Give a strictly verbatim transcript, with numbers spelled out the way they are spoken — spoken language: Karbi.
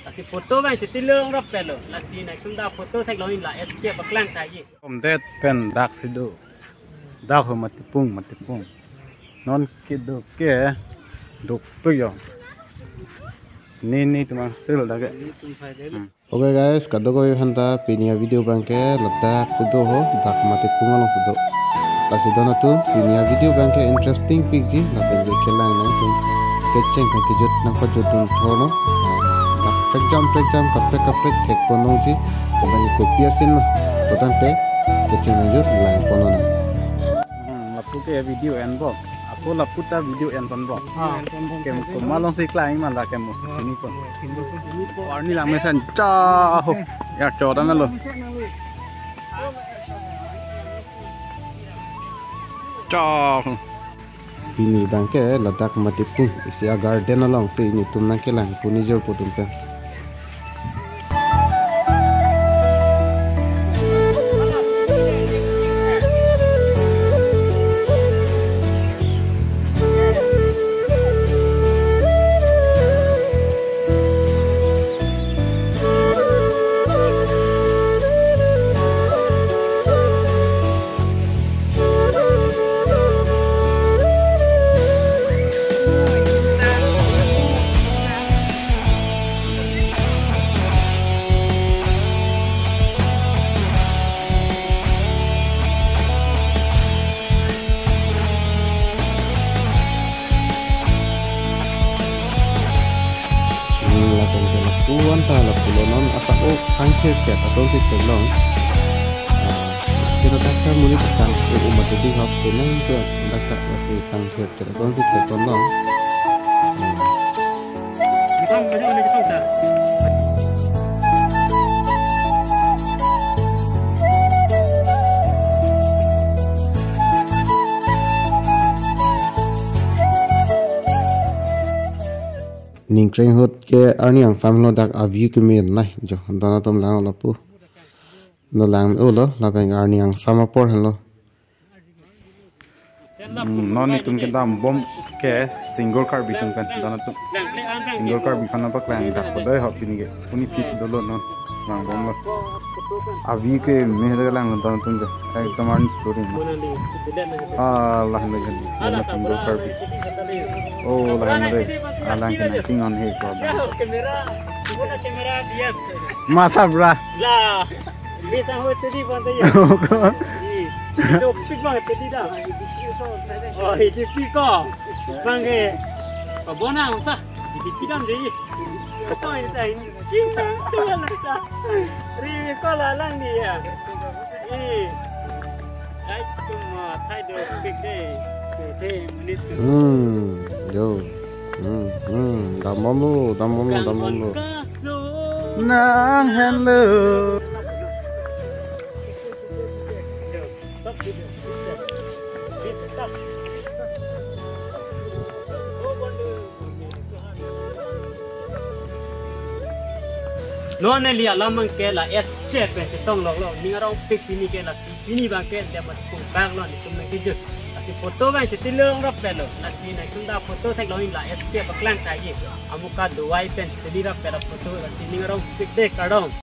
Lasi photo abang chiti longrap pelo. Lasi nangtum ta photo theklong in la escape paklang tha ye. Komdet pen dak si do. Dak ho Matipung, Matipung. Non kedo ke duk tu yo. Ni ni tumang sil dak ke. Hmm. Okay guys, kadokave aphan ta pini a-video abang ke ladak si do ho, dak Matipung along si do. Lasi don atum, pini a-video abang ke interesting pikji, lapen ke kelang nangtum kecheng kejut nangpajut dun thorno. Kaprek jam prek jam, kaprek kaprek thekpon nangji. Abang ke kopi asin ma, to tangte kecheng kejut langpon nang. Hmm, lapu ke video enbom. Ako lapu ta video enponbom. Ah. Ke komat along si klang ma la ke mo si chini ko. Arni lang mesen cha ho. Ya cho ta na lo. Cha ho. Pini abang ke ladak Matipung isi a-garden along si nelitum nangkelang pu nijor pu atum pen. Hmm, lapen ke lapu-an ta lapulo non asak o kangthir chet asonsi theklong. Ah, sino dak ta monit kang o umat di hok tenang ke dak ta lasi kangthir chet asonsi theklong. Hmm. Ningkreng ahut ke arni angsam lo dak a-view keme nai jo don atum lang lapu. No lang-olo lapen arni angsam apor henlo. Hmm, non nelitum kedambom ke Single Karbi atum pen don atum. Single Karbi aphan nangpaklang dak kodai ho pini ke. Puni pis dolo non. Langbomlo. A-view keme dak lang don atum ke. Ekdom arni touring. Ah, lah na jadi. Yang Single Karbi. Oh, lah na deh. Alang ke nangchinghon he ko. Kamera. Kamera dia. Masa bra. Lah. Bisa ho tadi pantai ya. Ih, itu pik bang tadi dah. Oh, itu pik ko. Bang ke. Abona usah. Itu pik dam deh. Kau ini tadi. Cinta, cinta lah kita. Ri ko lalang dia. Ih. Ai, cuma thai do pik deh. Deh, manis tu. Hmm, yo. Hmm, hmm. Dambomlo, dambomlo, dambomlo. Nang henlo. Non neli alam abang ke la escape pen chetong lok lo. Ning arong pik pini ke lasi pini abang ke dia mat kung bang lo nelitum nangkejut. Lasi photo abang chiti longrap pelo. Lasi nangtum ta photo theklong in la escape paklang tha ye. Amuka duai pen chiti rap pelo photo lasi ning arong pik deh kardom.